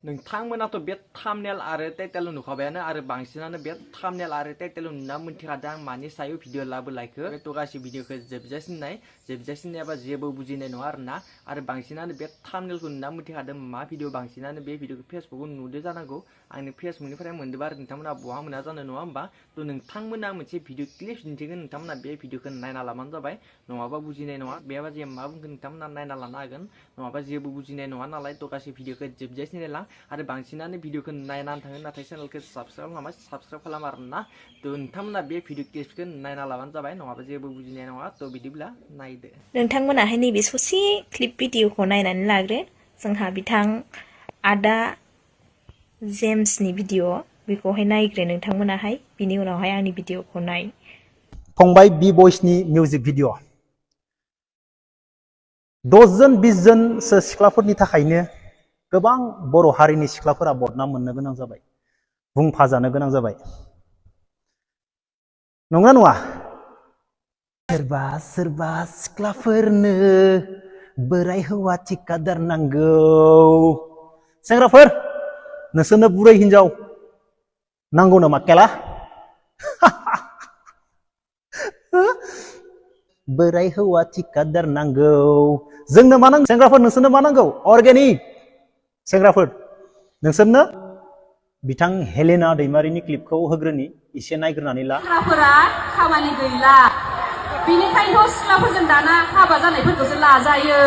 नोंथांमोनाथ' बे थाम्बनेल आरो टाइटेल नुखाबायानो आरो बांसिनानो बे थाम्बनेल आरो टाइटेल नुना मोनथिखादों आं मानि सायाव भिडिअ लाबोलायखो थ' गासै भिडिअखौ जोबजासिन नायाबा जेबो बुजिनाय नङा आरोना आरो बांसिनानो बे थाम्बनेलखौ नुना मोनथिखादों मा भिडिअ बांसिनानो बे भिडिअखौ फेसबुकाव नुदो जानांगौ आंनि फेसबुकनिफ्राय मोनदोंबा आरो नोंथांमोना बहा मोना जानो नङा होमबा थ' नोंथांमोना मोनसे भिडिअ क्लिप्स दिन्थिगोन नोंथांमोना बे भिडिअखौ नायना लाबानो जाबाय नङाबा बुजिनाय नङा बेबा जे मा बुंगोन नोंथांमोना नायना लानो हागोन नङाबा जेबो बुजिनाय नङा नालाय थ' गासै भिडिअखौ जोबजासिन नायलां आरो बांसिनानो भिडिअखौ नायनानै थाङो नाथाय चेनेलखौ साबस्क्राइब खालाम आरोना थ' नोंथांमोना बे भिडिअ क्लिप्सखौ नायना लाबानो जाबाय नङाबा जेबो बुजिनाय नङा थ' बिदिब्ला नायदो नोंथांमोनाहाय नैबे ससे क्लिप भिडिअखौ नायनानै लाग्रो जोंहा बिथां आदा जेम्सनि भिडिअ बेखौहाय नायग्रो नोंथांमोनाहाय बिनि उनावहाय आंनि भिडिअखौ नाय फंबाय बि बयसनि मिउजिक भिडिअ 10 जन 20 जनसो सिख्लाफोरनि थाखायनो गोबां बर' हारिनि सिख्लाफोरा बदनाम मोननो गोनां जाबाय बुंफाजानो गोनां जाबाय नंगौना नङा सोरबा सोरबा सिख्लाफोरनो बोराय हौवा थिकादार नांगौ सेंग्राफोर नोंसोरनो बुरै हिनजाव नांगौ नामा केला बोराय हौवा थिकादार नांगौ जोंनो मा नांगौ सेंग्राफोर नोंसोरनो मा नांगौ अर्गेनिक सेंग्राफोर नोंसोरनो बिथां हेलेना दैमारिनि क्लिपखौ होग्रोनि एसे नायग्रोनानै ला सिख्लाफोरा खामानि गैला बिनिखायनोथ' सिख्लाफोरजों दाना हाबा जानायफोरखौसो लाजायो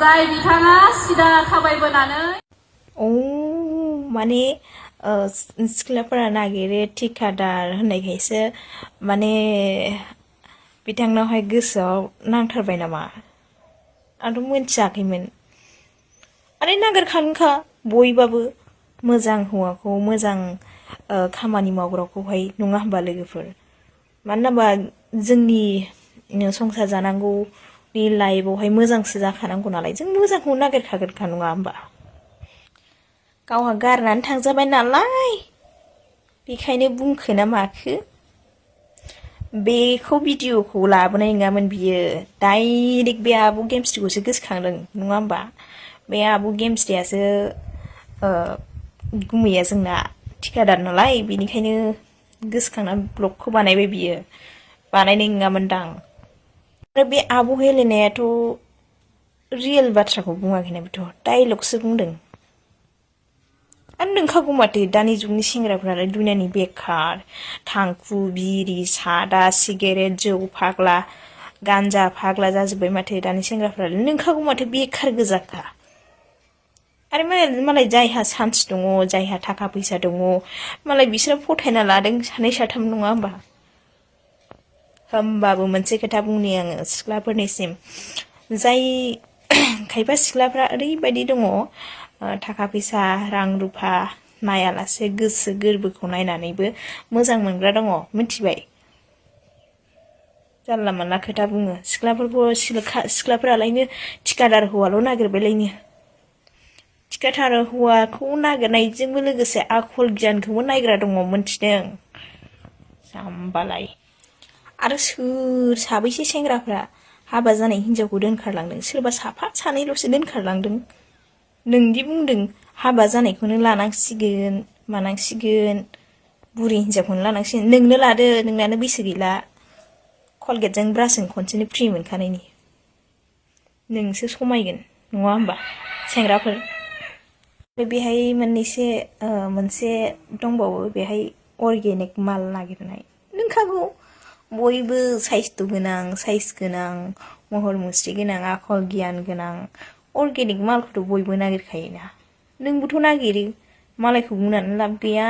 जाय बिथाङा सिदा थाबायबोनानै माने सिख्लाफोरा नागिरो थिकादार होननायखायसो माने बिथांनावहाय गोसोआव नांथारबाय नामा आंथ' मोनथियाखैमोन आरे नागिरखागोनखा बयबाबो मोजां हौवाखौ मोजां खामानि मावग्राखौहाय नङा होमबा लोगोफोर मानो होनबा जोंनि संसार जानांगौनि लाइफआवहाय मोजांसो जाखानांगौ नालाय जों मोजांखौ नागिरखागोनखा नङा होमबा गावहा गारनानै थांजाबाय नालाय बेखायनो बुंखो ना माखो बेखौ भिडिअखौ लाबोनाय नङामोन बियो डाइरेक्ट बे आब' गेमस्रिखौसो गोसोखांदों नङा होमबा बे आब' गेमस्रियासो गुमैया जोंना थिकादार नालाय बेनिखायनो गोसोखांना ब्लगखौ बानायबाय बियो बानायनाय नङामोनदां आरो बे आब' हेलेनायाथ' रियेल बाथ्राखौ बुङाखैना बेथ' डाइलगसो बुंदों आरो नोंखागौ माथो दानि जुगनि सेंग्राफ्रालाय दुनियानि बेखार थांखु बिरि सादा सिगारेट जौ फाग्ला गान्जा फाग्ला जाजोब्बाय माथो दानि सेंग्राफ्रालाय नोंखागौ माथो बेखार गोजाखा आरो मालाय जायहा चान्स दङ जायहा थाखा फैसा दङ मालाय बिसोरो फथायना लादों सानै साथाम नङा होमबा होमबाबो मोनसे खोथा बुंनि आङो सिख्लाफोरनिसिम जाय खायफा सिख्लाफ्रा ओरैबायदि दङ थाखा फैसा रां रुफा नायालासे गोसो गोरबोखौ नायनानैबो मोजां मोनग्रा दङ मिथिबाय जानला मानला खोथा बुङो सिख्लाफोरालायनो थिकादार हौवाल' नागिरबायलायनो थिकादार हौवाखौ नागिरनायजोंबो लोगोसे आखल गियानखौबो नायग्रा दङ मोनथिदों जाम्बालाय आरो सोर साबैसे सेंग्राफ्रा हाबा जानाय हिनजावखौ दोनखारलांदों सोरबा साफा सानैल'सो दोनखारलांदों नोंदि बुंदों हाबा जानायखौनो लानांसिगोन मानांसिगोन बुरि हिनजावखौनो लानांसिगोन नोंनो लादो नोंनानो बैसो गैला कलगेटजों ब्रासजों खनसेनो फ्रि मोनखानायनि नोंसो समायगोन नङा होमबा सेंग्राफोर बेहाय मोनसे दंबावो बेहाय अर्गेनिक माल नागिरनाय नोंखागौ बयबो साइसथ' गोनां साइज गोनां महर मुस्रि गोनां आखल गियान गोनां अर्गेनिक मालखौथ' बयबो नागिरखायोना नोंबोथ' नागिरो मालायखौ बुंनानै लाब गैया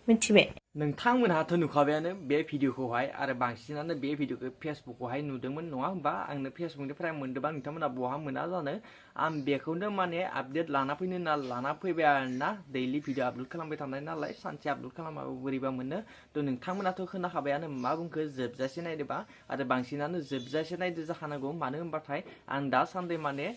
मिथिबाय नोंथांमोनहाथ' नुखाबायानो बे भिडिअखौहाय आरो बांसिनानो बे भिडिअखौ फेसबुकावहाय नुदोंमोन नङा होमबा आंनो फेसबुकनिफ्राय मोनदोंबा नोंथांमोना बहा मोना जानो आं बेखौनो माने आपडेट लाना फैनो होनना लाना फैबाय आरोना दैलि भिडिअ आपल'ड खालामबाय थानाय नालाय सानसे आपल'ड खालामाबो बोरैबा मोनो थ' नोंथांमोनाथ' खोनाखाबायानो मा बुंखो जोबजासे नायदोबा आरो बांसिनानो जोबजासे नायदो जाखानांगौ मानो होनबाथाय आं दासान्दि माने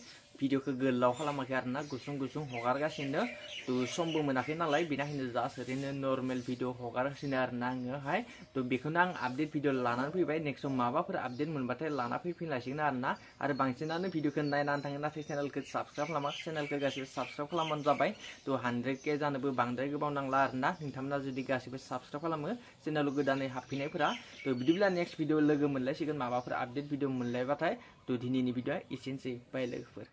भिडिअखौ गोलाव खालामाखै आरोना गुसुं गुसुं हगारगासिनो तो समबो मोनाखै नालाय बेनिखायनो जास्ट ओरैनो नर्मेल भिडिअ हगारगासिनो आरोना आङोहाय तो बेखौनो आं आपडेट भिडिअ लानानै फैबाय नेक्स्टआव माबाफोर आपडेट मोनबाथाय लाना फैफिनलासिगोन आरोना आरो बांसिनानो भिडिअखौ नायनानै थाङो नाथाय चेनेलखौ साबस्क्राइब खालामाखै चेनेलखौ गासिबो साबस्क्राइब खालामबानो जाबाय तो 100K जानोबो बांद्राय गोबाव नांला आरोना नोंथांमोना जुदि गासिबो साबस्क्राइब खालामो चेनेलाव गोदानै हाबफैनायफोरा तो बिदिब्ला नेक्स्ट भिडिअ लोगो मोनलायसिगोन माबाफोर आपडेट भिडिअ मोनलायबाथाय तो दिनैनि भिडिअआ एसेनोसै बाय लोगोफोर